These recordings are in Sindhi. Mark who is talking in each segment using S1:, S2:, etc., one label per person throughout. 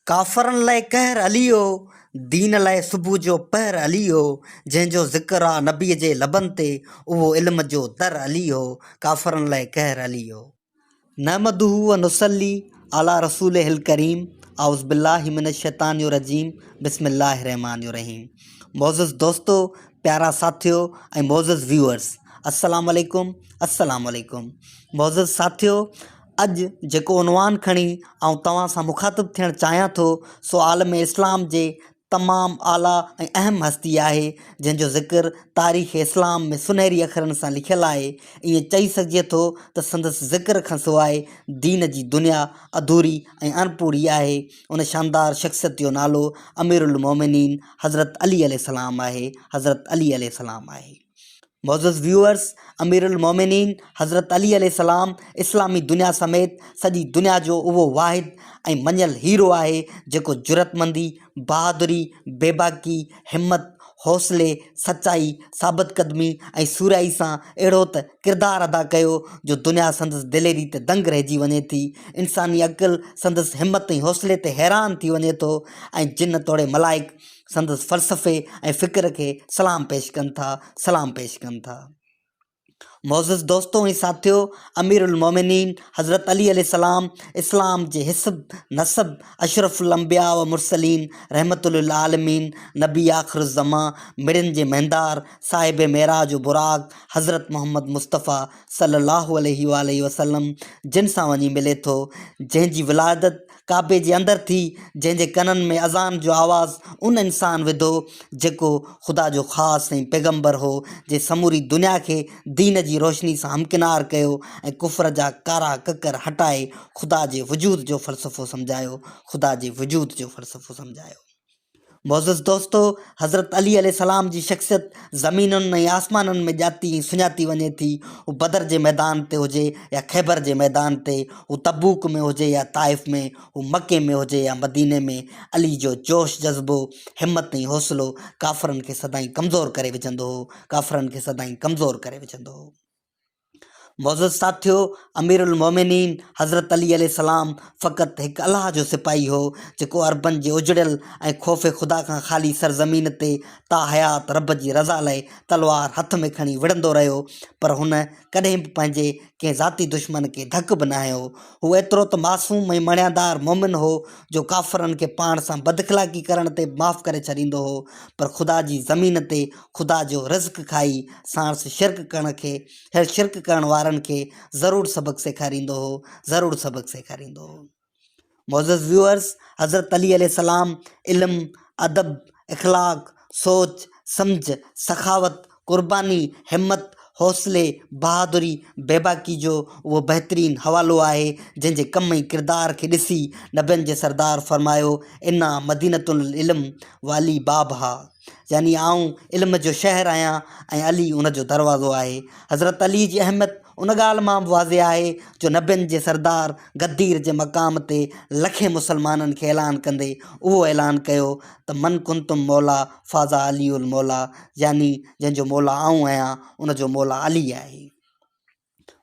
S1: ڪافرن لئه قهر علي هو، دين لئه صبح جو پهر علي هو، جنهن جو ذڪر آ نبيء جي لبن تي، اهو علم جو در علي هو، ڪافرن لئه قهر علي هو. نحمده و نصلي علي رسوله الڪريم اعوذ بالله من الشيطان الرجيم بسم الله الرحمٰن الرحيم معزز دوستو پيارا ساٿيو ۽ معزز ويوئرس السلام عليڪم السلام عليڪم معزز ساٿيو اڄ جيڪو عنوان کڻي آئون توهان سان مخاطب ٿيڻ چاهيان ٿو سو عالم اسلام جي تمام اعليٰ ۽ اهم هستي آهي جنهن جو ذڪر تاريخ اسلام ۾ سنهري اکرن سان لکيل آهي. ائين چئي سگهجي ٿو ته سندس ذڪر کان سواء دين جي دنيا اڌوري ۽ اڻپوري آهي. ان شاندار شخصيت جو نالو امير المومنين حضرت علي عليه السلام آهي حضرت علي عليه السلام آهي. معزز ويوئرس امير المومنين حضرت علي عليه السلام اسلامي دنيا سميت سڄي دنيا جو اهو واحد ۽ مڃيل هيرو آهي جيڪو جرئتمندي، بهادري، بيباڪي، همت، حوصلي، سچائي، ثابت قدمي ۽ سورهيائي سان اهڙو ته ڪردار ادا ڪيو جو دنيا سندس دليري تي دنگ رهجي وڃي ٿي، انساني عقل سندس همت ۽ حوصلي تي حيران ٿي وڃي ٿو ۽ جن توڙي ملائڪ سندس فلسفي ۽ فڪر کي سلام پيش ڪن ٿا سلام پيش ڪن ٿا. معزز دوستو ۽ ساٿيو امير المومنين حضرت علي عليه السلام اسلام جي حسب نسب اشرف الانبياء و مرسلين رحمت للعالمين نبي آخر الزمان مڙين جي مهندار صاحب معراج و براق حضرت محمد مصطفيٰ صلي الله عليه واله وسلم جن سان وڃي ملي ٿو جنهن جي ولادت ڪعبي جي اندر ٿي، جنهن جي ڪنن ۾ اذان جو آواز ان انسان وڌو، جيڪو خدا جو خاص ۽ پيغمبر هو، جنهن سموري دنيا کي دين جي روشني سان همڪنار ڪيو ۽ ڪفر جا ڪارا ڪڪر هٽائي خدا جي وجود جو فلسفو سمجهايو، خدا جي وجود جو فلسفو سمجهايو. معزز دوستو! حضرت علي عليه السلام جي شخصيت زمينن ۽ آسمانن ۾ ڄاتي ۽ سڃاتي وڃي ٿي. هو بدر جي ميدان تي هجي يا خيبر جي ميدان تي، هو تبوڪ ۾ هجي يا طائف ۾، هو مڪي ۾ هجي يا مديني ۾، علي جو جوش جذبو، همت ۽ حوصلو ڪافرن کي سدائين ڪمزور ڪري وجهندو هو، ڪافرن کي سدائين ڪمزور ڪري وجهندو هو. معزز ساٿيو! امير المومنين حضرت علي عليه السلام فقط هڪ الله جو سپاهي هو، جيڪو عربن جي اجڙيل ۽ خوف خدا کان خالي سرزمين تي تاحيات رب جي رضا لئه تلوار هٿ ۾ کڻي وڙهندو رهيو، پر هن ڪڏهن به پنهنجي ڪنهن ذاتي دشمن کي ڌڪ به نه هنيو. هو ايترو ته معصوم ۽ مڻيادار مومن هو، جو ڪافرن کي پاڻ سان بداخلاقي ڪرڻ تي به معاف ڪري ڇڏيندو هو، پر خدا جي زمين تي خدا جو رزق کائي ساڻس شرڪ ڪرڻ کي شرڪ ڪرڻ وارن کي ضرور سبق سيکاريندو هو ضرور سبق سيکاريندو هو. معزز ويوئرس حضرت علي عليه السلام علم، ادب، اخلاق، سوچ، سمجھ، سخاوت، قرباني، همت، حوصلي، بهادري، بيباڪي جو اهو بهترين حوالو آهي جنهن جي ڪم ۽ ڪردار کي ڏسي نبين جي سردار فرمايو انا مدينة العلم وعلي بابها. يعني آئون علم جو شهر آهيان ۽ علي ان جو دروازو آهي. حضرت علي جي اهميت ان ڳالهه مان به واضح آهي جو نبين جي سردار غدير جي مقام تي لکين مسلمانن کي اعلان ڪندي اهو اعلان ڪيو ته من ڪنتم مولا فهذا علي المولا يعني جنهن جو مولا آئون آهيان ان جو مولا علي آهي.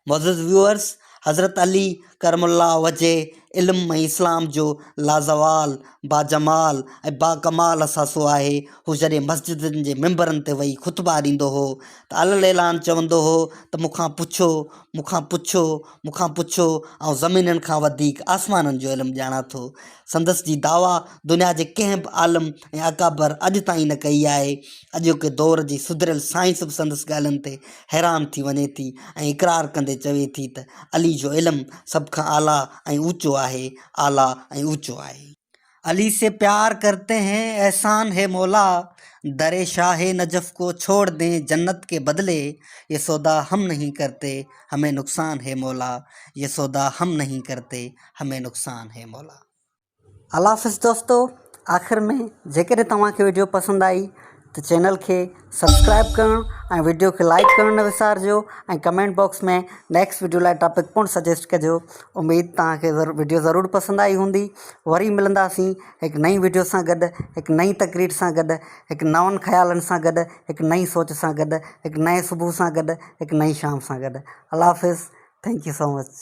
S1: معزز ويوئرس حضرت علي ڪرم الله وجهه علم ۽ اسلام جو لازوال، باجمال ۽ باڪمال اثاثو آهي. هو جڏهن مسجدن جي منبرن تي ويهي خطبا ڏيندو هو ته علي الاعلان چوندو هو ته مون کان پڇو، مون کان پڇو، مون کان پڇو، آئون زمينن کان وڌيڪ آسمانن جو علم ڄاڻان ٿو. سندس جي دعويٰ دنيا جي ڪنهن به عالم ۽ اڪابر اڄ تائين نه ڪئي آهي. اڄوڪي دور جي سڌريل سائنس به سندس ڳالهين تي حيران ٿي وڃي ٿي ۽ اقرار ڪندي چوي ٿي ته علي جو علم سڀ کان اعليٰ ۽ اوچو آهي، اعليٰ ۽ اوچو آهي. علي سي پيار ڪرتي هين احسان هي مولا، در شاهه نجف ڪو ڇوڙ دين جنت ڪي بدلي، يه سودا هم نهين ڪرتي همين نقصان هي مولا، يه سودا هم نهين ڪرتي همين نقصان هي مولا. الله حافظ دوستو آخر ۾ جيڪڏهن توهان کي وڊيو پسند آئي ته چينل کي سبسڪرائب ڪرڻ ۽ وڊيو کي لائڪ ڪرڻ نه وسارجو ۽ ڪمينٽ باڪس ۾ نيڪسٽ وڊيو لاء ٽاپڪ پڻ سجيسٽ ڪجو اميد توهان کي وڊيو ضرور پسند آئي هوندي وري ملنداسين هڪ نئين وڊيو سان گڏ هڪ نئين تقرير سان گڏ هڪ نون خيالن سان گڏ هڪ نئين سوچ سان گڏ هڪ نئين صبح سان گڏ هڪ نئين شام سان گڏ الله حافظ thank you so much.